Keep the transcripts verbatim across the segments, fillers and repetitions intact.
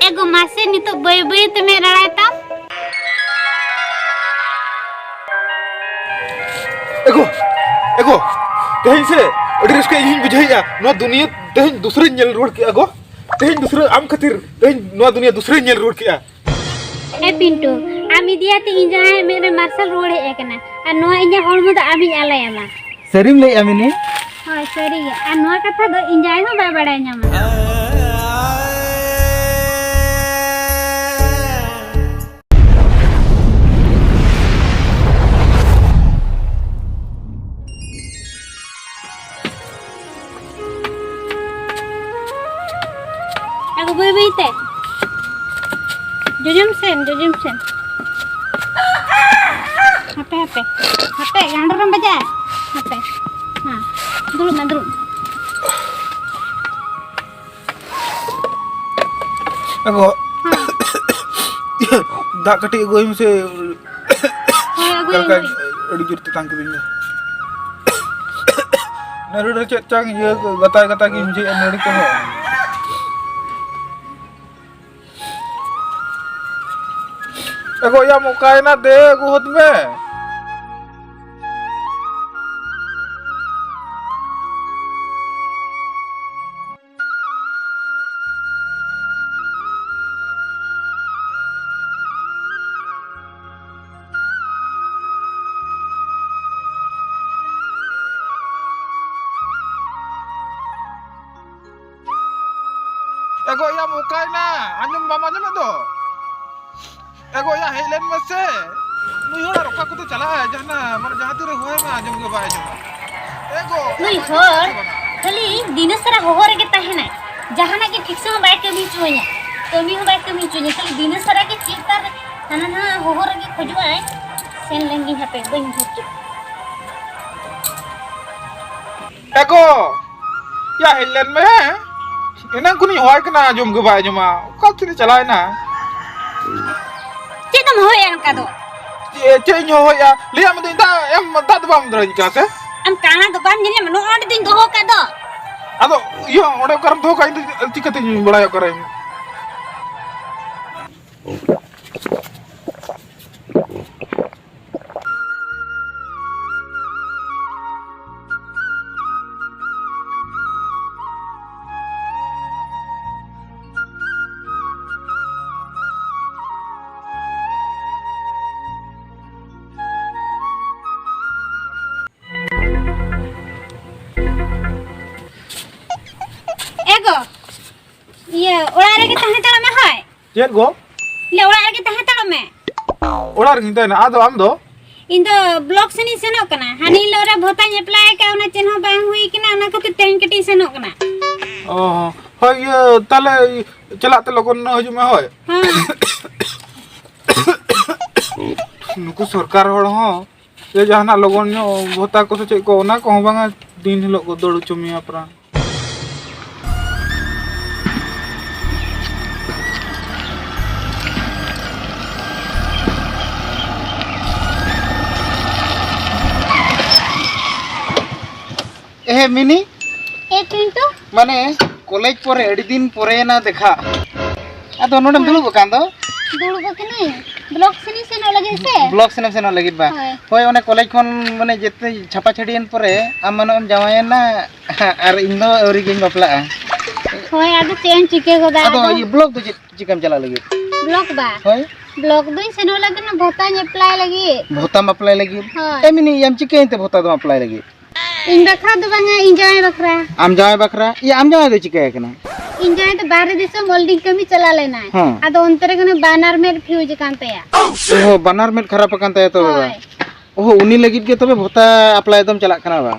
ᱮ ᱜᱚ, ᱢᱟᱥᱮ ᱱᱤᱛᱚᱜ ᱵᱟᱹᱭ ᱵᱟᱹᱭ ᱛᱮ ᱢᱮᱫ ᱨᱟᱲᱟᱭ ᱛᱟᱢ᱾ ᱮ ᱜᱚ, ᱮ ᱜᱚ, ᱛᱮᱦᱮᱧ ᱥᱮ ᱟᱹᱰᱤ ᱨᱟᱹᱥᱠᱟᱹ ᱤᱧ ᱦᱚᱧ ᱵᱩᱡᱷᱟᱹᱣᱮᱫᱼᱟ᱾ ᱱᱚᱣᱟ ᱫᱩᱱᱤᱭᱟᱹ ᱛᱮᱦᱮᱧ ᱫᱩᱥᱨᱟᱧ ᱧᱮᱞ ᱨᱩᱣᱟᱹᱲ ᱠᱮᱫᱼᱟ ᱜᱚ᱾ ᱛᱮᱦᱮᱧ ᱫᱩᱥᱨᱟᱹ ᱟᱢ ᱠᱷᱟᱹᱛᱤᱨ ᱛᱮᱦᱮᱧ ᱱᱚᱣᱟ ᱫᱩᱱᱤᱭᱟᱹ ᱫᱩᱥᱨᱟᱧ ᱧᱮᱞ ᱨᱩᱣᱟᱹᱲ ᱠᱮᱫᱼᱟ᱾ ᱮ ᱯᱤᱱᱴᱩ, ᱟᱢ ᱤᱫᱤᱭᱟᱛᱮ ᱤᱧ ᱡᱟᱶᱟᱭᱟᱜ ᱢᱮᱫ ᱨᱮ ᱢᱟᱨᱥᱟᱞ ᱨᱩᱣᱟᱹᱲ ᱦᱮᱡ ᱟᱠᱟᱱᱟ, ᱟᱨ ᱱᱚᱣᱟ ᱤᱧᱟᱹᱜ ᱦᱚᱲᱢᱚ ᱫᱚ ᱟᱢᱤᱧ ᱟᱞᱟᱭᱟᱢᱟ᱾ ᱥᱟᱹᱨᱤᱢ ᱞᱟᱹᱭᱮᱜᱼᱟ ᱢᱤᱱᱤ? ᱦᱳᱭ, ᱥᱟᱹᱨᱤ ᱜᱮ᱾ ᱟᱨ ᱱᱚᱣᱟ ᱠᱟᱛᱷᱟ ᱫᱚ ᱤᱧ ᱡᱟᱶᱟᱭ ᱦᱚᱸ ᱵᱟᱭ ᱵᱟᱲᱟᱭ ᱧᱟᱢᱟ᱾ ᱟᱜᱚ, ᱵᱟᱹᱭ ᱵᱟᱹᱭ ᱛᱮ᱾ ᱡᱚᱡᱚᱢ ᱥᱮᱱ, ᱡᱚᱡᱚᱢ ᱥᱮᱱ᱾ ᱦᱟᱯᱮ, ᱦᱟᱯᱮ᱾ ᱦᱟᱯᱮ, ᱜᱟᱸᱰᱚ ᱨᱮᱢ ᱵᱟᱡᱟᱜᱼᱟ᱾ ᱦᱟᱯᱮ᱾ ᱦᱮᱸ᱾ ᱫᱩᱲᱩᱵ ᱢᱮ, ᱫᱩᱲᱩᱵ᱾ ᱟᱜᱚ᱾ ᱦᱮᱸ᱾ ᱫᱟᱜ ᱠᱟᱹᱴᱤᱡ ᱟᱹᱜᱩᱭ ᱢᱮᱥᱮ᱾ ᱦᱳᱭ, ᱟᱹᱜᱩᱭᱟᱹᱧ, ᱚᱠᱟ ᱞᱮᱠᱟ ᱟᱹᱜᱩᱭᱟᱹᱧ᱾ ᱟᱹᱰᱤ ᱡᱳᱨ ᱛᱮᱛᱟᱝ ᱠᱤᱫᱤᱧ ᱫᱚ᱾ ᱱᱟᱹᱨᱩ ᱨᱮ ᱪᱮᱫ ᱪᱚᱝ ᱤᱭᱟᱹ ᱜᱟᱛᱟᱭ ᱜᱟᱛᱟᱭ ᱜᱤᱧ ᱵᱩᱡᱷᱟᱹᱣᱮᱫᱼᱟ ᱱᱟᱹᱲᱤ ᱠᱚᱦᱚᱸ᱾ ᱮ ᱜᱚ, ᱭᱟᱢ ᱚᱠᱟᱭᱮᱱᱟ? ᱫᱮ, ᱟᱹᱜᱩ ᱦᱚᱫ ᱢᱮ᱾ ᱮ ᱜᱚ, ᱭᱟᱢ ᱚᱠᱟᱭᱮᱱᱟ? ᱟᱸᱡᱚᱢ ᱵᱟᱢ ᱟᱸᱡᱚᱢᱮᱫ ᱫᱚ? ᱮ ᱜᱚ, ᱭᱟ, ᱦᱮᱡ ᱞᱮᱱ ᱢᱮᱥᱮ᱾ ᱱᱩᱭ ᱦᱚᱲ ᱟᱨ ᱚᱠᱟ ᱠᱚᱛᱮ ᱪᱟᱞᱟᱜᱼᱟᱭ? ᱡᱟᱦᱟᱱᱟᱜ, ᱢᱟᱱᱮ, ᱡᱟᱦᱟᱸ ᱛᱤᱨᱮ ᱦᱚᱦᱚᱭ ᱢᱮ, ᱟᱸᱡᱚᱢ ᱜᱮ ᱵᱟᱭ ᱟᱸᱡᱚᱢᱟ᱾ ᱮ ᱜᱚ, ᱱᱩᱭ ᱚᱠᱟ ᱦᱚᱲ ᱥᱮ ᱵᱟᱝᱟ? ᱠᱷᱟᱹᱞᱤ ᱫᱤᱱᱟᱹ ᱥᱟᱨᱟ ᱦᱚᱦᱚ ᱨᱮᱜᱮ ᱛᱟᱦᱮᱱᱟᱭ᱾ ᱡᱟᱦᱟᱱᱟᱜ ᱜᱮ ᱴᱷᱤᱠ ᱥᱚᱢᱚᱭ ᱵᱟᱭ ᱠᱟᱹᱢᱤ ᱦᱚᱪᱚᱣᱟᱹᱧᱟ᱾ ᱠᱟᱹᱢᱤ ᱦᱚᱸ ᱵᱟᱭ ᱠᱟᱹᱢᱤ ᱦᱚᱪᱚᱣᱟᱹᱧᱟ᱾ ᱠᱷᱟᱹᱞᱤ ᱫᱤᱱᱟᱹ ᱥᱟᱨᱟ ᱜᱮ ᱪᱮᱫ ᱛᱟᱨ ᱦᱟᱱᱟ ᱱᱟᱣᱟ ᱦᱚᱦᱚ ᱨᱮᱜᱮ ᱠᱷᱚᱡᱚᱜᱼᱟᱭ᱾ ᱥᱮᱱ ᱞᱮᱱ ᱜᱤᱧ ᱦᱟᱯᱮ, ᱵᱟᱹᱧ ᱵᱷᱩᱞ ᱦᱚᱪᱚ᱾ ᱮ ᱜᱚ, ᱭᱟ, ᱦᱮᱡ ᱞᱮᱱ ᱢᱮ᱾ ᱮᱱᱟᱝ ᱠᱷᱚᱱᱤᱧ ᱦᱚᱦᱚᱣᱟᱭ ᱠᱟᱱᱟ, ᱟᱸᱡᱚᱢ ᱜᱮ ᱵᱟᱭ ᱟᱸᱡᱚᱢᱟ᱾ ᱚᱠᱟ ᱥᱮᱫ ᱮ ᱪᱟᱞᱟᱣᱮᱱᱟ? ᱪᱮᱫ ᱮᱢ ᱦᱚᱦᱚᱭᱟ ᱚᱱᱠᱟ ᱫᱚ? ᱪᱮᱫ, ᱪᱮᱫ ᱤᱧ ᱦᱚᱦᱚᱭᱟ? ᱞᱟᱹᱭᱟᱢ ᱫᱚᱧ ᱫᱟᱜ ᱮᱢ, ᱫᱟᱜ ᱫᱚ ᱵᱟᱢ ᱮᱢ ᱫᱟᱲᱮᱭᱟᱹᱧ ᱠᱟᱱᱟ ᱥᱮ? ᱟᱢ ᱠᱟᱬᱟ ᱫᱚ ᱵᱟᱢ ᱧᱮᱞ ᱧᱟᱢᱟ, ᱱᱚᱜᱼᱚ ᱱᱚᱸᱰᱮ ᱫᱚᱧ ᱫᱚᱦᱚ ᱠᱟᱜ ᱫᱚ᱾ ᱟᱫᱚ ᱤᱭᱟᱹ, ᱚᱸᱰᱮ ᱚᱠᱟᱨᱮᱢ ᱫᱚᱦᱚ ᱠᱟᱜᱼᱟ? ᱤᱧ ᱫᱚ ᱪᱤᱠᱟᱹᱛᱤᱧ ᱵᱟᱲᱟᱭᱟ ᱚᱠᱟᱨᱮ? ᱮ ᱜᱚ, ᱤᱭᱟᱹ, ᱚᱲᱟᱜ ᱨᱮᱜᱮ ᱛᱟᱦᱮᱸ ᱦᱟᱛᱟᱲᱚᱜ ᱢᱮ, ᱦᱳᱭ᱾ ᱪᱮᱫ ᱜᱚ? ᱞᱮ, ᱚᱲᱟᱜ ᱨᱮᱜᱮ ᱛᱟᱦᱮᱸ ᱦᱟᱛᱟᱲᱚᱜ ᱢᱮ᱾ ᱚᱲᱟᱜ ᱨᱮᱜᱮᱧ ᱛᱟᱦᱮᱱᱟ᱾ ᱟᱫᱚ ᱟᱢ ᱫᱚ? ᱤᱧ ᱫᱚ ᱵᱞᱚᱠ ᱥᱮᱱᱤᱧ ᱥᱮᱱᱚᱜ ᱠᱟᱱᱟ᱾ ᱦᱟᱱᱮ ᱦᱤᱞᱳᱜ ᱨᱮ ᱵᱷᱚᱛᱟᱧ ᱮᱯᱞᱟᱭ ᱟᱠᱟᱫ, ᱚᱱᱟ ᱪᱮᱫ ᱦᱚᱸ ᱵᱟᱝ ᱦᱩᱭ ᱠᱟᱱᱟ, ᱚᱱᱟ ᱠᱷᱟᱹᱛᱤᱨ ᱛᱮᱦᱮᱧ ᱠᱟᱹᱴᱤᱡ ᱤᱧ ᱥᱮᱱᱚᱜ ᱠᱟᱱᱟ᱾ ᱚ, ᱦᱳᱭ, ᱤᱭᱟᱹ, ᱛᱟᱦᱞᱮ ᱪᱟᱞᱟᱜ ᱛᱮ ᱞᱚᱜᱚᱱ ᱧᱚᱜ ᱦᱤᱡᱩᱜ ᱢᱮ, ᱦᱳᱭ᱾ ᱦᱮᱸ᱾ ᱱᱩᱠᱩ ᱥᱚᱨᱠᱟᱨ ᱦᱚᱲ ᱦᱚᱸ ᱡᱮ ᱡᱟᱦᱟᱱᱟᱜ ᱞᱚᱜᱚᱱ ᱧᱚᱜ ᱵᱷᱚᱛᱟ ᱠᱚ ᱥᱮ ᱪᱮᱫ ᱠᱚ, ᱚᱱᱟ ᱠᱚᱦᱚᱸ ᱵᱟᱝᱟ, ᱫᱤᱱ ᱦᱤᱞᱳᱜ ᱠᱚ ᱫᱟᱹᱲ ᱦᱚᱪᱚ ᱢᱮᱭᱟ ᱯᱨᱟᱱ᱾ ᱮᱦᱮ ᱢᱤᱱᱤ, ᱮ ᱯᱤᱱᱴᱩ᱾ ᱢᱟᱱᱮ ᱠᱚᱞᱮᱡᱽ ᱯᱚᱨᱮ ᱟᱹᱰᱤ ᱫᱤᱱ ᱯᱚᱨᱮᱭᱮᱱᱟ ᱫᱮᱠᱷᱟ᱾ ᱟᱫᱚ ᱱᱚᱰᱮᱢ ᱦᱳᱭ᱾ ᱫᱩᱲᱩᱵ ᱟᱠᱟᱱ ᱫᱚ? ᱫᱩᱲᱩᱵ ᱟᱠᱟᱱᱟᱹᱧ᱾ ᱵᱞᱚᱠ ᱥᱮᱱᱤᱧ ᱥᱮᱱᱚᱜ ᱞᱟᱹᱜᱤᱫ ᱥᱮ᱾ ᱵᱞᱚᱠ ᱥᱮᱱᱮᱢ ᱥᱮᱱᱚᱜ ᱞᱟᱹᱜᱤᱫ ᱵᱟ? ᱦᱳᱭ᱾ ᱦᱳᱭ, ᱚᱱᱮ ᱠᱚᱞᱮᱡᱽ ᱠᱷᱚᱱ ᱢᱟᱱᱮ ᱡᱮᱛᱮ ᱪᱷᱟᱯᱟ ᱪᱷᱟᱹᱰᱤᱭᱮᱱ ᱯᱚᱨᱮ ᱟᱢ ᱢᱟ ᱱᱚᱜᱼᱚᱭ ᱮᱢ ᱡᱟᱶᱟᱭᱮᱱᱟ ᱟᱨ ᱤᱧ ᱫᱚ ᱟᱹᱣᱨᱤ ᱜᱤᱧ ᱵᱟᱯᱞᱟᱜᱼᱟ᱾ ᱦᱳᱭ, ᱟᱫᱚ ᱪᱮᱫ ᱮᱢ ᱪᱤᱠᱟᱹ ᱜᱚᱫᱟ ᱟᱫᱚ ᱟᱫᱚ? ᱤᱭᱟᱹ ᱵᱞᱚᱠ ᱫᱚ ᱪᱮᱫ ᱪᱤᱠᱟᱹᱢ ᱪᱟᱞᱟᱜ ᱞᱟᱹᱜᱤᱫ? ᱵᱞᱚᱠ ᱵᱟ? ᱦᱳᱭ᱾ ᱵᱞᱚᱠ ᱫᱚᱧ ᱥᱮᱱᱚᱜ ᱞᱟᱹᱜᱤᱫ, ᱚᱱᱟ ᱵᱷᱚᱛᱟᱧ ᱮᱯᱞᱟᱭ ᱞᱟᱹᱜᱤᱫ᱾ ᱵᱷᱚᱛᱟᱢ ᱮᱯᱞᱟᱭ ᱞᱟᱹᱜᱤᱫ? ᱦᱳᱭ᱾ ᱮ ᱢᱤᱱᱤ, ᱟᱢ ᱪᱤᱠᱟᱹᱭᱮᱱ ᱛᱮ ᱵᱷᱚᱛᱟ ᱫᱚᱢ ᱮᱯᱞᱟᱭ ᱞᱟᱹᱜᱤᱫ? ᱤᱧ ᱵᱟᱠᱷᱨᱟ ᱫᱚ ᱵᱟᱝᱟ, ᱤᱧ ᱡᱟᱶᱟᱭ ᱵᱟᱠᱷᱨᱟ᱾ ᱟᱢ ᱡᱟᱶᱟᱭ ᱵᱟᱠᱷᱨᱟ? ᱤᱭᱟᱹ, ᱟᱢ ᱡᱟᱶᱟᱭ ᱫᱚ ᱪᱤᱠᱟᱹ ᱟᱠᱟᱱᱟ? ᱤᱧ ᱡᱟᱶᱟᱭ ᱫᱚ ᱵᱟᱦᱨᱮ ᱫᱤᱥᱚᱢ ᱚᱞᱰᱤᱝ ᱠᱟᱹᱢᱤ ᱪᱟᱞᱟᱣ ᱞᱮᱱᱟᱭ᱾ ᱦᱮᱸ᱾ ᱟᱫᱚ ᱚᱱᱛᱮ ᱨᱮ ᱜᱟᱱᱮ ᱵᱟᱱᱟᱨ ᱢᱮᱫ ᱯᱷᱤᱭᱩᱡᱽ ᱟᱠᱟᱱ ᱛᱟᱭᱟ᱾ ᱚᱦᱚ, ᱵᱟᱱᱟᱨ ᱢᱮᱫ ᱠᱷᱟᱨᱟᱯ ᱟᱠᱟᱱ ᱛᱟᱭᱟ ᱛᱚᱵᱮ ᱵᱟ? ᱦᱳᱭ᱾ ᱚᱦᱚ, ᱩᱱᱤ ᱞᱟᱹᱜᱤᱫ ᱜᱮ ᱛᱚᱵᱮ ᱵᱷᱚᱛᱟ ᱮᱯᱞᱟᱭ ᱫᱚᱢ ᱪᱟᱞᱟᱜ ᱠᱟᱱᱟ ᱵᱟ?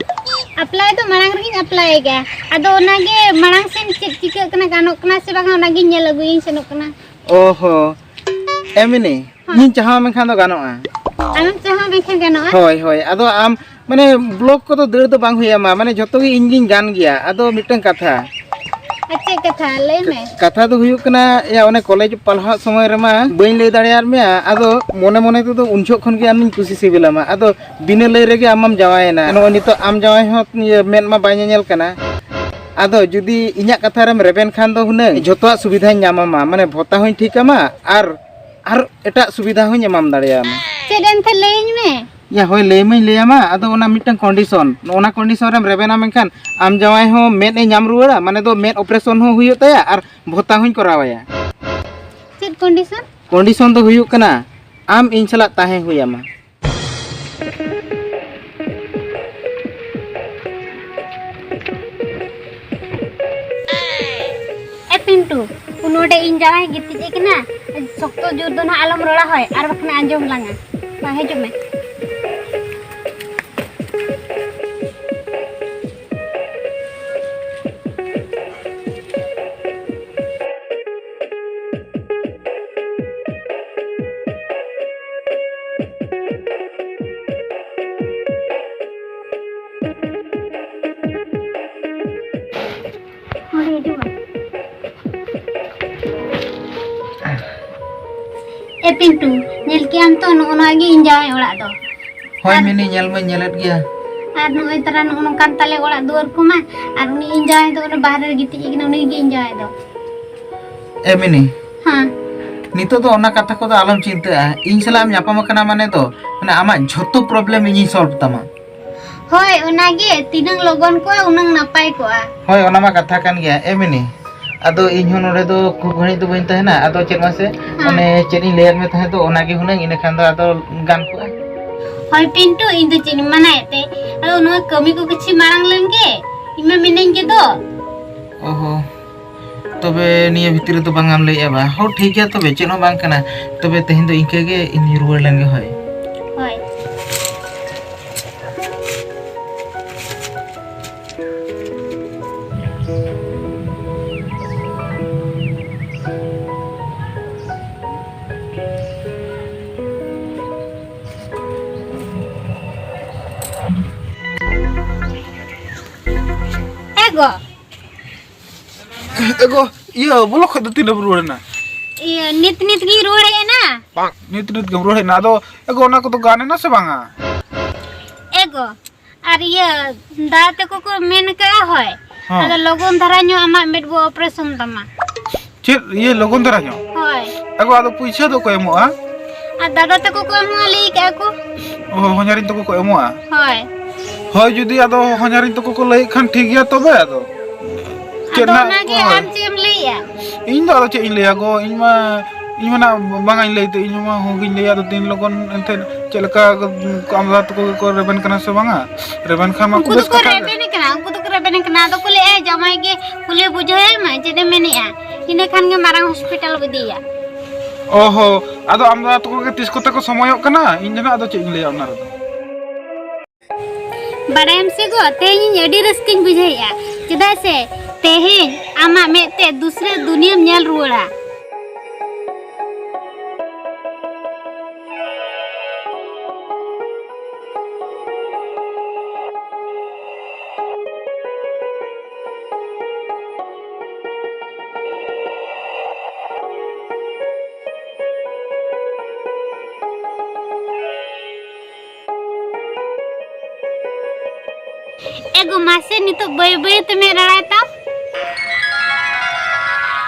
ᱮᱯᱞᱟᱭ ᱫᱚ ᱢᱟᱲᱟᱝ ᱨᱮᱜᱤᱧ ᱮᱯᱞᱟᱭ ᱜᱮᱭᱟ᱾ ᱟᱫᱚ ᱚᱱᱟᱜᱮ ᱢᱟᱲᱟᱝ ᱥᱮᱱ ᱪᱮᱫ ᱪᱤᱠᱟᱹᱜ ᱠᱟᱱᱟ, ᱜᱟᱱᱚᱜ ᱠᱟᱱᱟ ᱥᱮ ᱵᱟᱝᱟ, ᱚᱱᱟᱜᱤᱧ ᱧᱮᱞ ᱟᱹᱜᱩᱭᱟᱹᱧ ᱥᱮᱱᱚᱜ ᱠᱟᱱᱟ᱾ ᱚᱦᱚ, ᱮᱢᱱᱤ? ᱦᱮᱸ᱾ ᱤᱧ ᱪᱟᱦᱟᱣ ᱢᱮᱱᱠᱷᱟᱱ ᱫᱚ ᱜᱟᱱᱚᱜᱼᱟ᱾ ᱟᱢᱮᱢ ᱪᱟᱦᱟᱣ ᱢᱮᱱᱠᱷᱟᱱ ᱜᱟᱱᱚᱜᱼᱟ? ᱦᱳᱭ, ᱦᱳᱭ᱾ ᱟᱫᱚ ᱟᱢ, ᱢᱟᱱᱮ, ᱵᱞᱚᱠ ᱠᱚᱫᱚ ᱫᱟᱹᱲ ᱫᱚ ᱵᱟᱝ ᱦᱩᱭ ᱟᱢᱟ, ᱢᱟᱱᱮ, ᱡᱷᱚᱛᱚ ᱜᱮ ᱤᱧ ᱜᱤᱧ ᱜᱟᱱ ᱜᱮᱭᱟ᱾ ᱟᱫᱚ ᱢᱤᱫᱴᱟᱝ ᱠᱟᱛᱷᱟ᱾ ᱟᱨ ᱪᱮᱫ ᱠᱟᱛᱷᱟ? ᱞᱟᱹᱭ ᱢᱮ᱾ ᱠᱟᱛᱷᱟ ᱫᱚ ᱦᱩᱭᱩᱜ ᱠᱟᱱᱟ, ᱮᱭᱟ, ᱚᱱᱮ ᱠᱚᱞᱮᱡᱽ ᱯᱟᱲᱦᱟᱜ ᱥᱚᱢᱚᱭ ᱨᱮᱢᱟ ᱵᱟᱹᱧ ᱞᱟᱹᱭ ᱫᱟᱲᱮᱭᱟᱫ ᱢᱮᱭᱟ, ᱟᱫᱚ ᱢᱚᱱᱮ ᱢᱚᱱᱮ ᱛᱮᱫᱚ ᱩᱱ ᱡᱚᱦᱚᱜ ᱠᱷᱚᱱ ᱜᱮ ᱟᱢᱤᱧ ᱠᱩᱥᱤ ᱥᱤᱵᱤᱞᱟᱢᱟ᱾ ᱟᱫᱚ ᱵᱤᱱᱟᱹ ᱞᱟᱹᱭ ᱨᱮᱜᱮ ᱟᱢ ᱢᱟᱢ ᱡᱟᱶᱟᱭᱮᱱᱟ᱾ ᱱᱚᱜᱼᱚᱭ ᱱᱤᱛᱚᱜ ᱟᱢ ᱡᱟᱶᱟᱭ ᱦᱚᱸ, ᱤᱭᱟᱹ, ᱢᱮᱫ ᱢᱟ ᱵᱟᱭ ᱧᱮᱧᱮᱞ ᱠᱟᱱᱟ᱾ ᱟᱫᱚ ᱡᱩᱫᱤ ᱤᱧᱟᱹᱜ ᱠᱟᱛᱷᱟ ᱨᱮᱢ ᱨᱮᱵᱮᱱ ᱠᱷᱟᱱ ᱫᱚ ᱦᱩᱱᱟᱹᱝ ᱡᱷᱚᱛᱚᱣᱟᱜ ᱥᱩᱵᱤᱫᱷᱟᱧ ᱧᱟᱢᱟᱢᱟ, ᱢᱟᱱᱮ ᱵᱷᱚᱛᱟ ᱦᱚᱸᱧ ᱴᱷᱤᱠ ᱟᱢᱟ ᱟᱨ, ᱟᱨ ᱮᱴᱟᱜ ᱥᱩᱵᱤᱫᱷᱟ ᱦᱚᱸᱧ ᱮᱢᱟᱢ ᱫᱟᱲᱮᱭᱟᱢᱟ᱾ ᱪᱮᱫ ᱮᱱᱛᱮ ᱞᱟᱹᱭᱟᱹᱧ ᱢᱮ᱾ ᱭᱟ ᱦᱳᱭ, ᱞᱟᱹᱭ ᱢᱟᱹᱧ ᱞᱟᱹᱭᱟᱢᱟ, ᱟᱫᱚ ᱚᱱᱟ ᱢᱤᱫᱴᱟᱝ ᱠᱚᱱᱰᱤᱥᱚᱱ, ᱚᱱᱟ ᱠᱚᱱᱰᱤᱥᱚᱱ ᱨᱮᱢ ᱨᱮᱵᱮᱱᱟ ᱢᱮᱱᱠᱷᱟᱱ ᱟᱢ ᱡᱟᱶᱟᱭ ᱦᱚᱸ ᱢᱮᱫ ᱮ ᱧᱟᱢ ᱨᱩᱣᱟᱹᱲᱟ, ᱢᱟᱱᱮ ᱫᱚ ᱢᱮᱫ ᱚᱯᱟᱨᱮᱥᱚᱱ ᱦᱚᱸ ᱦᱩᱭᱩᱜ ᱛᱟᱭᱟ ᱟᱨ ᱵᱷᱚᱛᱟ ᱦᱚᱸᱧ ᱠᱚᱨᱟᱣᱟᱭᱟ᱾ ᱪᱮᱫ ᱠᱚᱱᱰᱤᱥᱚᱱ? ᱠᱚᱱᱰᱤᱥᱚᱱ ᱫᱚ ᱦᱩᱭᱩᱜ ᱠᱟᱱᱟ, ᱟᱢ ᱤᱧ ᱥᱟᱞᱟᱜ ᱛᱟᱦᱮᱸ ᱦᱩᱭ ᱟᱢᱟ᱾ ᱮ ᱯᱤᱱᱴᱩ, ᱱᱚᱰᱮ ᱤᱧ ᱡᱟᱶᱟᱭ ᱜᱤᱛᱤᱡ ᱟᱠᱟᱱᱟ, ᱥᱚᱠᱛᱚ ᱡᱳᱨ ᱫᱚ ᱱᱟᱦᱟᱜ ᱟᱞᱚᱢ ᱨᱚᱲᱟ ᱦᱳᱭ, ᱟᱨ ᱵᱟᱠᱷᱟᱱ ᱟᱸᱡᱚᱢ ᱞᱟᱝᱟ᱾ ᱢᱟ ᱦᱤᱡᱩᱜ ᱢᱮ᱾ ᱱᱚᱰᱮ ᱦᱤᱡᱩᱜ ᱢᱮ᱾ ᱮ ᱯᱤᱱᱴᱩ, ᱧᱮᱞ ᱠᱮᱜ ᱟᱢ ᱛᱚ, ᱱᱚᱜᱼᱚ ᱱᱚᱣᱟ ᱜᱮ ᱤᱧ ᱡᱟᱶᱟᱭ ᱚᱲᱟᱜ ᱫᱚ᱾ ᱦᱳᱭ ᱟᱨ ᱢᱤᱱᱤ, ᱧᱮᱞ ᱢᱟᱧ ᱧᱮᱞᱮᱫ ᱜᱮᱭᱟ᱾ ᱟᱨ ᱱᱚᱜᱼᱚᱭ ᱛᱟᱨᱟ ᱱᱚᱜᱼᱚ ᱱᱚᱝᱠᱟᱱ ᱛᱟᱞᱮ ᱚᱲᱟᱜ ᱫᱩᱣᱟᱹᱨ ᱠᱚᱢᱟ, ᱟᱨ ᱩᱱᱤ ᱤᱧ ᱡᱟᱶᱟᱭ ᱫᱚ ᱚᱱᱟ ᱵᱟᱦᱨᱮ ᱨᱮ ᱜᱤᱛᱤᱡ ᱟᱠᱟᱱᱟ, ᱩᱱᱤ ᱜᱮ ᱤᱧ ᱡᱟᱶᱟᱭ ᱫᱚ᱾ ᱮ ᱢᱤᱱᱤ, ᱦᱮᱸ᱾ ᱱᱤᱛᱚᱜ ᱫᱚ ᱚᱱᱟ ᱠᱟᱛᱷᱟ ᱠᱚᱫᱚ ᱟᱞᱚᱢ ᱪᱤᱱᱛᱟᱹᱜᱼᱟ᱾ ᱤᱧ ᱥᱟᱞᱟᱜ ᱮᱢ ᱧᱟᱯᱟᱢ ᱟᱠᱟᱱᱟ ᱢᱟᱱᱮ ᱫᱚ, ᱢᱟᱱᱮ ᱟᱢᱟᱜ ᱡᱷᱚᱛᱚ ᱯᱨᱚᱵᱞᱮᱢ ᱤᱧᱤᱧ ᱥᱚᱞᱵᱷ ᱛᱟᱢᱟ᱾ ᱦᱳᱭ, ᱚᱱᱟᱜᱮ, ᱛᱤᱱᱟᱹᱝ ᱞᱚᱜᱚᱱ ᱠᱚᱜᱼᱟ, ᱩᱱᱟᱹᱝ ᱱᱟᱯᱟᱭ ᱠᱚᱜᱼᱟ᱾ ᱦᱳᱭ, ᱚᱱᱟ ᱢᱟ ᱠᱟᱛᱷᱟ ᱠᱟᱱ ᱜᱮᱭᱟ᱾ ᱮ ᱢᱤᱱᱤ, ᱟᱫᱚ ᱤᱧ ᱦᱚᱸ ᱱᱚᱰᱮ ᱫᱚ ᱠᱷᱩᱵ ᱜᱷᱟᱹᱲᱤᱡ ᱫᱚ ᱵᱟᱹᱧ ᱛᱟᱦᱮᱱᱟ᱾ ᱟᱫᱚ ᱪᱮᱫ ᱢᱟᱥᱮ, ᱦᱮᱸ᱾ ᱚᱱᱮ ᱪᱮᱫ ᱤᱧ ᱞᱟᱹᱭᱟᱫ ᱢᱮ ᱛᱟᱦᱮᱸᱫ ᱫᱚ, ᱚᱱᱟᱜᱮ ᱦᱩᱱᱟᱹᱝ, ᱤᱱᱟᱹ ᱠᱷᱟᱱ ᱫᱚ ᱟᱫᱚ ᱜᱟᱱ ᱠᱚᱜᱼᱟ᱾ ᱦᱳᱭ ᱯᱤᱱᱴᱩ, ᱤᱧ ᱫᱚ ᱪᱮᱫ ᱤᱧ ᱢᱟᱱᱟᱭᱮᱫ ᱛᱮ? ᱟᱫᱚ ᱱᱚᱣᱟ ᱠᱟᱹᱢᱤ ᱠᱚ ᱠᱤᱪᱷᱤ ᱢᱟᱲᱟᱝ ᱞᱮᱱ ᱜᱮ, ᱤᱧ ᱢᱟ ᱢᱤᱱᱟᱹᱧ ᱜᱮ ᱫᱚ᱾ ᱚᱦᱚ, ᱛᱚᱵᱮ ᱱᱤᱭᱟᱹ ᱵᱷᱤᱛᱤᱨ ᱨᱮᱫᱚ ᱵᱟᱝ ᱮᱢ ᱞᱟᱹᱭᱮᱫᱼᱟ ᱵᱟ? ᱦᱚᱸ, ᱴᱷᱤᱠ ᱜᱮᱭᱟ, ᱛᱚᱵᱮ ᱪᱮᱫ ᱦᱚᱸ ᱵᱟᱝ ᱠᱟᱱᱟ᱾ ᱛᱚᱵᱮ ᱛᱮᱦᱮᱧ ᱫᱚ ᱤᱱᱠᱟᱹ ᱜᱮ, ᱤᱧ ᱨᱩᱣᱟᱹᱲ ᱞᱮᱱ ᱜᱮ᱾ ᱦᱳᱭ᱾ ᱦᱳᱭ᱾ ᱮ ᱜᱚ᱾ ᱮ ᱜᱚ, ᱤᱭᱟᱹ, ᱵᱚᱞᱚᱠ ᱠᱷᱚᱡ ᱫᱚ ᱛᱤᱱ ᱨᱮᱢ ᱨᱩᱣᱟᱹᱲ ᱮᱱᱟ? ᱤᱭᱟᱹ, ᱱᱤᱛ ᱱᱤᱛ ᱜᱤᱧ ᱨᱩᱣᱟᱹᱲ ᱦᱮᱡ ᱮᱱᱟ᱾ ᱱᱤᱛ ᱱᱤᱛ ᱜᱮᱢ ᱨᱩᱣᱟᱹᱲ ᱦᱮᱡ ᱮᱱᱟ? ᱟᱫᱚ ᱮ ᱜᱚ, ᱚᱱᱟ ᱠᱚᱫᱚ ᱜᱟᱱ ᱮᱱᱟ ᱥᱮ ᱵᱟᱝᱟ? ᱮ ᱜᱚ, ᱟᱨ ᱤᱭᱟᱹ, ᱫᱟᱫᱟ ᱛᱟᱠᱚ ᱠᱚ ᱢᱮᱱ ᱟᱠᱟᱫᱼᱟ, ᱦᱳᱭ, ᱦᱚᱸ᱾ ᱟᱫᱚ ᱞᱚᱜᱚᱱ ᱫᱷᱟᱨᱟ ᱧᱚᱜ ᱟᱢᱟᱜ ᱢᱮᱫ ᱵᱚ operation ᱛᱟᱢᱟ᱾ ᱪᱮᱫ ᱤᱭᱟᱹ ᱞᱚᱜᱚᱱ ᱫᱷᱟᱨᱟ ᱧᱚᱜ? ᱦᱳᱭ᱾ ᱟᱜᱚ, ᱟᱫᱚ ᱯᱩᱭᱥᱟᱹ ᱫᱚ ᱚᱠᱚᱭ ᱮᱢᱚᱜᱼᱟ? ᱟᱨ ᱫᱟᱫᱟ ᱛᱟᱠᱚ ᱠᱚ ᱮᱢᱚᱜᱼᱟ, ᱞᱟᱹᱭ ᱠᱟᱜᱼᱟ ᱠᱚ᱾ ᱚ, ᱦᱚᱧᱦᱟᱨᱤᱧ ᱛᱟᱠᱚ ᱠᱚ ᱮᱢᱚᱜᱼᱟ? ᱦᱳᱭ᱾ ᱦᱳᱭ, ᱡᱩᱫᱤ ᱟᱫᱚ ᱦᱚᱧᱦᱟᱨᱤᱧ ᱛᱟᱠᱚ ᱠᱚ ᱞᱟᱹᱭᱮᱫ ᱠᱷᱟᱱ ᱴᱷᱤᱠ ᱜᱮᱭᱟ ᱛᱚᱵᱮ ᱟᱫᱚ᱾ ᱪᱮᱫ ᱟᱫᱚ ᱱᱟᱜ ᱚᱱᱟᱜᱮ ᱦᱳᱭ᱾ ᱟᱢ ᱪᱮᱫ ᱮᱢ ᱞᱟᱹᱭᱮᱜᱼᱟ? ᱤᱧ ᱫᱚ ᱟᱫᱚ ᱪᱮᱫ ᱤᱧ ᱞᱟᱹᱭᱟ ᱜᱚ, ᱤᱧ ᱢᱟ, ᱤᱧ ᱢᱟ ᱱᱟᱜ ᱵᱟᱝᱟᱧ ᱞᱟᱹᱭ ᱛᱮ, ᱤᱧ ᱢᱟ ᱦᱚᱸ ᱜᱤᱧ ᱞᱟᱹᱭᱟ, ᱟᱫᱚ ᱛᱤᱱ ᱞᱚᱜᱚᱱ ᱮᱱᱛᱮᱫ ᱪᱮᱫ ᱞᱮᱠᱟ ᱟᱢ ᱫᱟᱫᱟ ᱛᱟᱠᱚ ᱜᱮᱠᱚ ᱨᱮᱵᱮᱱ ᱠᱟᱱᱟ ᱥᱮ ᱵᱟᱝᱟ? ᱨᱮᱵᱮᱱ ᱠᱷᱟᱱ ᱢᱟ ᱩᱱᱠᱩ ᱠᱷᱩᱵᱮᱥ ᱫᱚᱠᱚ ᱠᱟᱛᱷᱟ ᱜᱮ᱾ ᱨᱮᱵᱮᱱ ᱠᱟᱱᱟ, ᱩᱱᱠᱩ ᱫᱚᱠᱚ ᱨᱮᱵᱮᱱ ᱠᱟᱱᱟ, ᱟᱫᱚ ᱠᱚ ᱞᱟᱹᱭᱮᱜᱼᱟ ᱡᱟᱶᱟᱭ ᱜᱮ ᱠᱩᱞᱤ ᱵᱩᱡᱷᱟᱹᱣ ᱮᱢ, ᱪᱮᱫ ᱮᱢ ᱢᱮᱱᱮᱜᱼᱟ? ᱤᱱᱟᱹ ᱠᱷᱟᱱ ᱜᱮ ᱢᱟᱨᱟᱝ ᱦᱚᱥᱯᱤᱴᱟᱞ ᱠᱚ ᱤᱫᱤᱭᱮᱭᱟ᱾ ᱚ ᱦᱚ, ᱟᱫᱚ ᱟᱢ ᱫᱟᱫᱟ ᱛᱟᱠᱚ ᱜᱮ ᱛᱤᱥ ᱠᱚᱛᱮ ᱠᱚ ᱥᱚᱢᱚᱭᱚᱜ ᱠᱟᱱᱟ? ᱤᱧ ᱫᱚ ᱱᱟᱜ ᱟᱫᱚ ᱪᱮᱫ ᱤᱧ ᱞᱟᱹᱭᱟ ᱚᱱᱟ ᱨᱮᱫᱚ᱾ ᱵᱟᱲᱟᱭᱟᱢ ᱥᱮ ᱜᱚ, ᱛᱮᱦᱮᱧ ᱤᱧ ᱟᱹᱰᱤ ᱨᱟᱹᱥᱠᱟᱹᱧ ᱵᱩᱡᱷᱟᱹᱣᱮᱫᱼᱟ, ᱪᱮᱫᱟᱜ ᱥᱮ ᱛᱮᱦᱮᱧ ᱟᱢᱟᱜ ᱢᱮᱫ ᱛᱮ ᱫᱩᱥᱨᱟᱹ ᱫᱩᱱᱤᱭᱟᱹᱢ ᱧᱮᱞ ᱨᱩᱣᱟᱹᱲᱟ᱾ ᱮ ᱜᱚ, ᱢᱟᱥᱮ ᱱᱤᱛᱚᱜ ᱵᱟᱹᱭ ᱵᱟᱹᱭ ᱛᱮ ᱢᱮᱫ ᱨᱟᱲᱟᱭ ᱛᱟᱢ᱾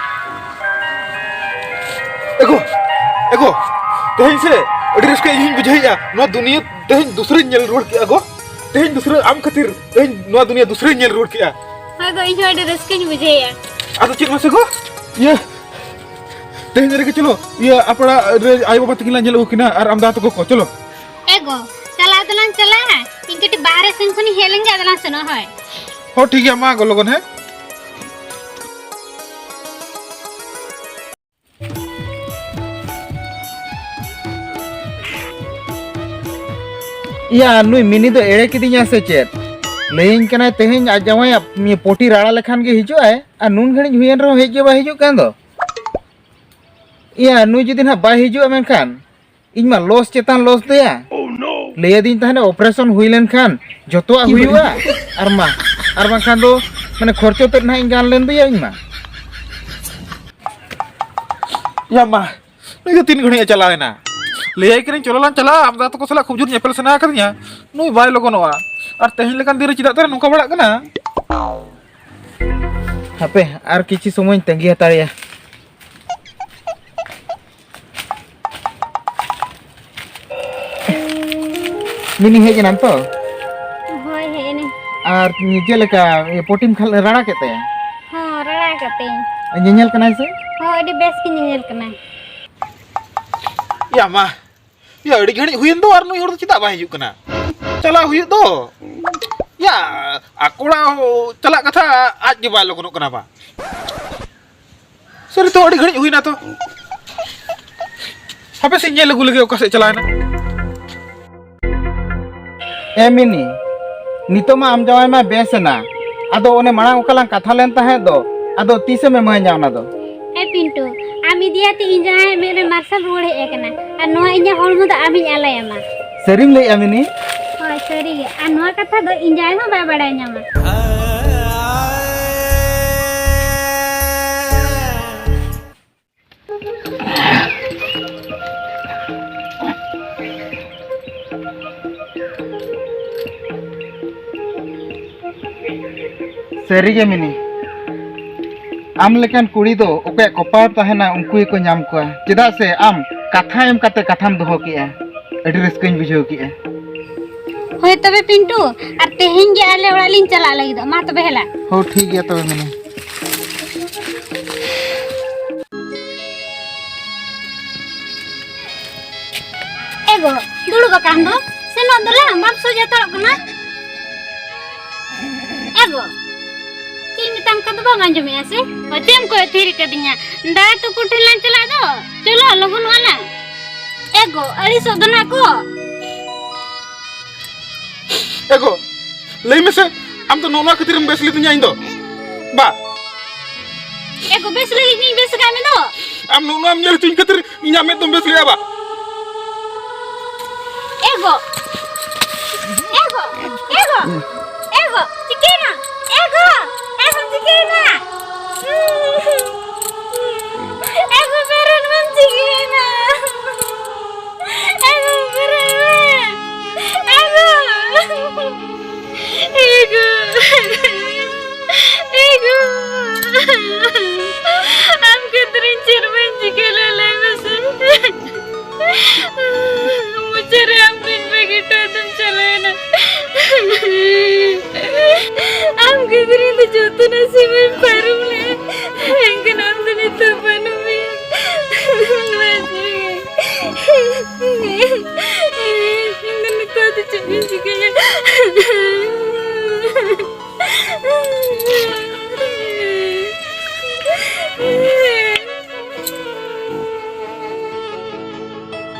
ᱮ ᱜᱚ, ᱮ ᱜᱚ, ᱛᱮᱦᱮᱧ ᱥᱮ ᱟᱹᱰᱤ ᱨᱟᱹᱥᱠᱟᱹ ᱤᱧ ᱦᱚᱸᱧ ᱵᱩᱡᱷᱟᱹᱣᱮᱫᱼᱟ᱾ ᱱᱚᱣᱟ ᱫᱩᱱᱤᱭᱟᱹ ᱛᱮᱦᱮᱧ ᱫᱩᱥᱨᱟᱹᱧ ᱧᱮᱞ ᱨᱩᱣᱟᱹᱲ ᱠᱮᱫᱼᱟ ᱜᱚ᱾ ᱛᱮᱦᱮᱧ ᱫᱩᱥᱨᱟᱹ ᱟᱢ ᱠᱷᱟᱹᱛᱤᱨ ᱛᱮᱦᱮᱧ ᱱᱚᱣᱟ ᱫᱩᱱᱤᱭᱟᱹ ᱫᱩᱥᱨᱟᱹᱧ ᱧᱮᱞ ᱨᱩᱣᱟᱹᱲ ᱠᱮᱫᱼᱟ᱾ ᱦᱳᱭ ᱜᱚ, ᱤᱧ ᱦᱚᱸ ᱟᱹᱰᱤ ᱨᱟᱹᱥᱠᱟᱹᱧ ᱵᱩᱡᱷᱟᱹᱣᱮᱫᱼᱟ᱾ ᱟᱫᱚ ᱪᱮᱫ ᱢᱟᱥᱮ ᱜᱚ? ᱤᱭᱟᱹ, ᱛᱮᱦᱮᱧ ᱨᱮᱜᱮ ᱪᱚᱞᱚ, ᱤᱭᱟᱹ, ᱟᱯᱲᱟ ᱨᱮ ᱟᱭᱳ ᱵᱟᱵᱟ ᱛᱟᱹᱠᱤᱱ ᱞᱟᱝ ᱧᱮᱞ ᱟᱹᱜᱩ ᱠᱤᱱᱟ ᱟᱨ ᱟᱢ ᱫᱟᱫᱟ ᱛᱟᱠᱚ ᱠᱚ, ᱪᱚᱞᱚ᱾ ᱮ ᱜᱚ, ᱪᱟᱞᱟᱣ ᱫᱚᱞᱟᱝ ᱪᱟᱞᱟᱜᱼᱟ, ᱤᱧ ᱠᱟᱹᱴᱤᱡ ᱵᱟᱦᱨᱮ ᱥᱮᱱ ᱠᱷᱚᱱᱤᱧ ᱦᱮᱡ ᱞᱮᱱ ᱜᱮ, ᱟᱫᱚᱞᱟᱝ ᱥᱮᱱᱚᱜᱼᱟ, ᱦᱳᱭ᱾ ᱦᱚᱸ, ᱴᱷᱤᱠ ᱜᱮᱭᱟ, ᱢᱟ ᱜᱚ, ᱞᱚᱜᱚᱱ, ᱦᱮᱸ᱾ ᱤᱭᱟ, ᱱᱩᱭ ᱢᱤᱱᱤ ᱫᱚ ᱮᱲᱮ ᱠᱤᱫᱤᱧᱟ ᱥᱮ ᱪᱮᱫ? ᱞᱟᱹᱭᱟᱹᱧ ᱠᱟᱱᱟᱭ ᱛᱮᱦᱮᱧ ᱟᱡ ᱡᱟᱶᱟᱭᱟᱜ ᱯᱚᱴᱤ ᱨᱟᱲᱟ ᱞᱮᱠᱷᱟᱱ ᱜᱮ ᱦᱤᱡᱩᱜ ᱟᱭ, ᱟᱨ ᱱᱩᱱ ᱜᱷᱟᱹᱲᱤᱡ ᱦᱩᱭᱮᱱ ᱨᱮᱦᱚᱸ ᱦᱮᱡ ᱜᱮ ᱵᱟᱭ ᱦᱤᱡᱩᱜ ᱠᱟᱱ ᱫᱚ᱾ ᱤᱭᱟ, ᱱᱩᱭ ᱡᱩᱫᱤ ᱱᱟᱦᱟᱜ ᱵᱟᱭ ᱦᱤᱡᱩᱜᱼᱟ, ᱢᱮᱱᱠᱷᱟᱱ ᱤᱧ ᱢᱟ ᱞᱚᱥ ᱪᱮᱛᱟᱱ ᱞᱚᱥ ᱫᱚᱭᱟ᱾ ᱞᱟᱹᱭᱟᱫᱤᱧ ᱛᱟᱦᱮᱱᱟ operation ᱦᱩᱭ ᱞᱮᱱᱠᱷᱟᱱ ᱡᱚᱛᱚᱣᱟᱜ ᱦᱩᱭᱩᱜᱼᱟ, ᱟᱨ ᱢᱟ, ᱟᱨ ᱵᱟᱝᱠᱷᱟᱱ ᱫᱚ ᱢᱟᱱᱮ ᱠᱷᱚᱨᱪᱚ ᱛᱮᱫ ᱱᱟᱦᱟᱜ ᱤᱧ ᱜᱟᱱ ᱞᱮᱱ ᱫᱚᱭᱟ ᱤᱧ ᱢᱟ᱾ ᱭᱟ ᱢᱟ, ᱱᱩᱭ ᱫᱚ ᱛᱤᱱ ᱜᱷᱟᱹᱲᱤᱡ ᱮ ᱪᱟᱞᱟᱣ ᱮᱱᱟ? ᱞᱟᱹᱭᱟᱭ ᱠᱟᱹᱱᱟᱹᱧ ᱪᱚᱞᱚ ᱞᱟᱝ ᱪᱟᱞᱟᱜᱼᱟ, ᱟᱢ ᱫᱟᱫᱟ ᱛᱟᱠᱚ ᱥᱟᱞᱟᱜ ᱠᱷᱩᱵ ᱡᱳᱨ ᱧᱮᱯᱮᱞ ᱥᱟᱱᱟ ᱟᱠᱟᱫᱤᱧᱟ, ᱱᱩᱭ ᱵᱟᱭ ᱞᱚᱜᱚᱱᱚᱜᱼᱟ᱾ ᱟᱨ ᱛᱮᱦᱮᱧ ᱞᱮᱠᱟᱱ ᱫᱤᱱ ᱨᱮ ᱪᱮᱫᱟᱜ ᱛᱟᱦᱞᱮ ᱱᱚᱝᱠᱟ ᱵᱟᱲᱟᱜ ᱠᱟᱱᱟ? ᱦᱟᱯᱮ, ᱟᱨ ᱠᱤᱪᱷᱩ ᱥᱚᱢᱚᱭ ᱤᱧ ᱛᱟᱺᱜᱤ ᱦᱟᱛᱟᱲᱮᱭᱟ᱾ ᱢᱤᱱᱤ, ᱦᱮᱡ ᱮᱱᱟᱢ ᱛᱚ? ᱦᱳᱭ, ᱦᱮᱡ ᱮᱱᱟᱹᱧ᱾ ᱟᱨ ᱪᱮᱫ ᱞᱮᱠᱟ, ᱯᱚᱴᱤᱢ ᱠᱷᱟᱞ-, ᱨᱟᱲᱟ ᱠᱮᱫ ᱛᱟᱭᱟ? ᱦᱚᱸ, ᱨᱟᱲᱟ ᱠᱟᱛᱮᱧ᱾ ᱧᱮᱧᱮᱞ ᱠᱟᱱᱟᱭ ᱥᱮ? ᱦᱚᱸ, ᱟᱹᱰᱤ ᱵᱮᱥ ᱜᱮ ᱧᱮᱧᱮᱞ ᱠᱟᱱᱟᱭ᱾ ᱭᱟ ᱢᱟ, ᱭᱟ, ᱟᱹᱰᱤ ᱜᱷᱟᱹᱲᱤᱡ ᱦᱩᱭᱮᱱ ᱫᱚ, ᱟᱨ ᱱᱩᱭ ᱦᱚᱲ ᱫᱚ ᱪᱮᱫᱟᱜ ᱵᱟᱭ ᱦᱤᱡᱩᱜ ᱠᱟᱱᱟ? ᱪᱟᱞᱟᱜ ᱦᱩᱭᱩᱜ ᱫᱚ᱾ ᱭᱟ, ᱟᱠᱚ ᱚᱲᱟᱜ ᱪᱟᱞᱟᱜ ᱠᱟᱛᱷᱟ, ᱟᱡ ᱜᱮ ᱵᱟᱭ ᱞᱚᱜᱚᱱᱚᱜ ᱠᱟᱱᱟ ᱵᱟ᱾ ᱥᱟᱹᱨᱤ ᱛᱚ, ᱟᱹᱰᱤ ᱜᱷᱟᱹᱲᱤᱡ ᱦᱩᱭᱱᱟ ᱛᱚ᱾ ᱦᱟᱯᱮ ᱥᱮ ᱧᱮᱞ ᱟᱹᱜᱩ ᱞᱮᱜᱮ, ᱚᱠᱟ ᱥᱮᱫ ᱪᱟᱞᱟᱣᱮᱱᱟ᱾ ᱮ ᱢᱤᱱᱤ, ᱱᱤᱛᱚᱜ ᱢᱟ ᱟᱢ ᱡᱟᱶᱟᱭ ᱢᱟ ᱵᱮᱥ ᱮᱱᱟ, ᱟᱫᱚ ᱚᱱᱮ ᱢᱟᱲᱟᱝ ᱚᱠᱟ ᱞᱟᱝ ᱠᱟᱛᱷᱟ ᱞᱮᱱ ᱛᱟᱦᱮᱸᱫ ᱫᱚ, ᱟᱫᱚ ᱛᱤᱥᱮᱢ ᱮᱢᱟᱹᱧᱟ ᱚᱱᱟ ᱫᱚ? ᱦᱮᱸ ᱯᱤᱱᱴᱩ, ᱟᱢ ᱤᱫᱤᱭᱟᱛᱮ ᱤᱧ ᱡᱟᱶᱟᱭ ᱢᱮᱫ ᱨᱮ ᱢᱟᱨᱥᱟᱞ ᱨᱩᱣᱟᱹᱲ ᱦᱮᱡ ᱟᱠᱟᱱᱟ, ᱟᱨ ᱱᱚᱣᱟ ᱤᱧᱟᱹᱜ ᱦᱚᱲᱢᱚ ᱫᱚ ᱟᱢᱤᱧ ᱟᱞᱟᱭᱟᱢᱟ᱾ ᱥᱟᱹᱨᱤᱢ ᱞᱟᱹᱭᱮᱜᱼᱟ ᱢᱤᱱᱤ? ᱦᱳᱭ, ᱥᱟᱹᱨᱤ ᱜᱮ, ᱟᱨ ᱱᱚᱣᱟ ᱠᱟᱛᱷᱟ ᱫᱚ ᱤᱧ ᱡᱟᱶᱟᱭ ᱦᱚᱸ ᱵᱟᱭ ᱵᱟᱲᱟᱭ ᱧᱟᱢᱟ᱾ ᱥᱟᱹᱨᱤᱜᱮ ᱢᱤᱱᱤ, ᱟᱢ ᱞᱮᱠᱟᱱ ᱠᱩᱲᱤ ᱫᱚ ᱚᱠᱚᱭᱟᱜ ᱠᱚᱯᱟᱲ ᱛᱟᱦᱮᱱᱟ, ᱩᱱᱠᱩ ᱜᱮᱠᱚ ᱧᱟᱢ ᱠᱚᱣᱟ᱾ ᱪᱮᱫᱟᱜ ᱥᱮ ᱟᱢ ᱠᱟᱛᱷᱟ ᱮᱢ ᱠᱟᱛᱮ ᱠᱟᱛᱷᱟᱢ ᱫᱚᱦᱚ ᱠᱮᱜᱼᱟ᱾ ᱟᱹᱰᱤ ᱨᱟᱹᱥᱠᱟᱹᱧ ᱵᱩᱡᱷᱟᱹᱣ ᱠᱮᱜᱼᱟ᱾ ᱦᱳᱭ ᱛᱚᱵᱮ ᱯᱤᱱᱴᱩ, ᱟᱨ ᱛᱮᱦᱮᱧ ᱜᱮ ᱟᱞᱮ ᱚᱲᱟᱜ ᱞᱤᱧ ᱪᱟᱞᱟᱜ ᱞᱟᱹᱜᱤᱫᱚᱜ᱾ ᱢᱟ ᱛᱚᱵᱮ ᱦᱮᱞᱟ᱾ ᱦᱳ, ᱴᱷᱤᱠ ᱜᱮᱭᱟ ᱛᱚᱵᱮ ᱢᱤᱱᱤ᱾ ᱮ ᱜᱚ, ᱫᱩᱲᱩᱵ ᱟᱠᱟᱱ ᱫᱚ, ᱥᱮᱱᱚᱜ ᱫᱚᱞᱟᱝ, ᱵᱟᱢ ᱥᱚᱡᱷᱮ ᱦᱟᱛᱟᱲᱚᱜ ᱠᱟᱱᱟ? ᱮ ᱜᱚ, ᱪᱮᱫ ᱤᱧ ᱢᱮᱛᱟᱢ ᱠᱟᱱ ᱫᱚ ᱵᱟᱢ ᱟᱸᱡᱚᱢᱮᱜᱼᱟ ᱥᱮ? ᱚ, ᱪᱮᱫ ᱮᱢ ᱠᱚᱭᱚᱜ ᱛᱷᱤᱨ ᱟᱠᱟᱫᱤᱧᱟ? ᱫᱟᱫᱟ ᱛᱟᱠᱚ ᱴᱷᱮᱱ ᱞᱟᱝ ᱪᱟᱞᱟᱜ ᱫᱚ, ᱪᱚᱞᱚ ᱞᱚᱜᱚᱱᱚᱜᱼᱟ ᱞᱟᱝ᱾ ᱮ ᱜᱚ, ᱟᱹᱲᱤᱥᱚᱜ ᱫᱚ ᱱᱟᱜ ᱠᱚ᱾ ᱮ ᱜᱚ, ᱞᱟᱹᱭ ᱢᱮᱥᱮ, ᱟᱢ ᱫᱚ ᱱᱚᱜᱼᱚ ᱱᱚᱣᱟ ᱠᱷᱟᱹᱛᱤᱨᱮᱢ ᱵᱮᱥ ᱞᱤᱫᱤᱧᱟ ᱤᱧ ᱫᱚ? ᱵᱟ᱾ ᱮ ᱜᱚ, ᱵᱮᱥ ᱞᱟᱹᱜᱤᱫ ᱜᱤᱧ ᱵᱮᱥ ᱟᱠᱟᱫ ᱢᱮ ᱫᱚ᱾ ᱟᱢ ᱱᱚᱜᱼᱚ ᱱᱚᱣᱟᱢ ᱧᱮᱞ ᱦᱚᱪᱚᱧ ᱠᱷᱟᱹᱛᱤᱨ ᱤᱧᱟᱜ ᱢᱮᱫ ᱫᱚᱢ ᱵᱮᱥ ᱞᱮᱜᱼᱟ ᱵᱟ᱾ ᱮ ᱜᱚ, ᱮ ᱜᱚ, ᱮ ᱜᱚ᱾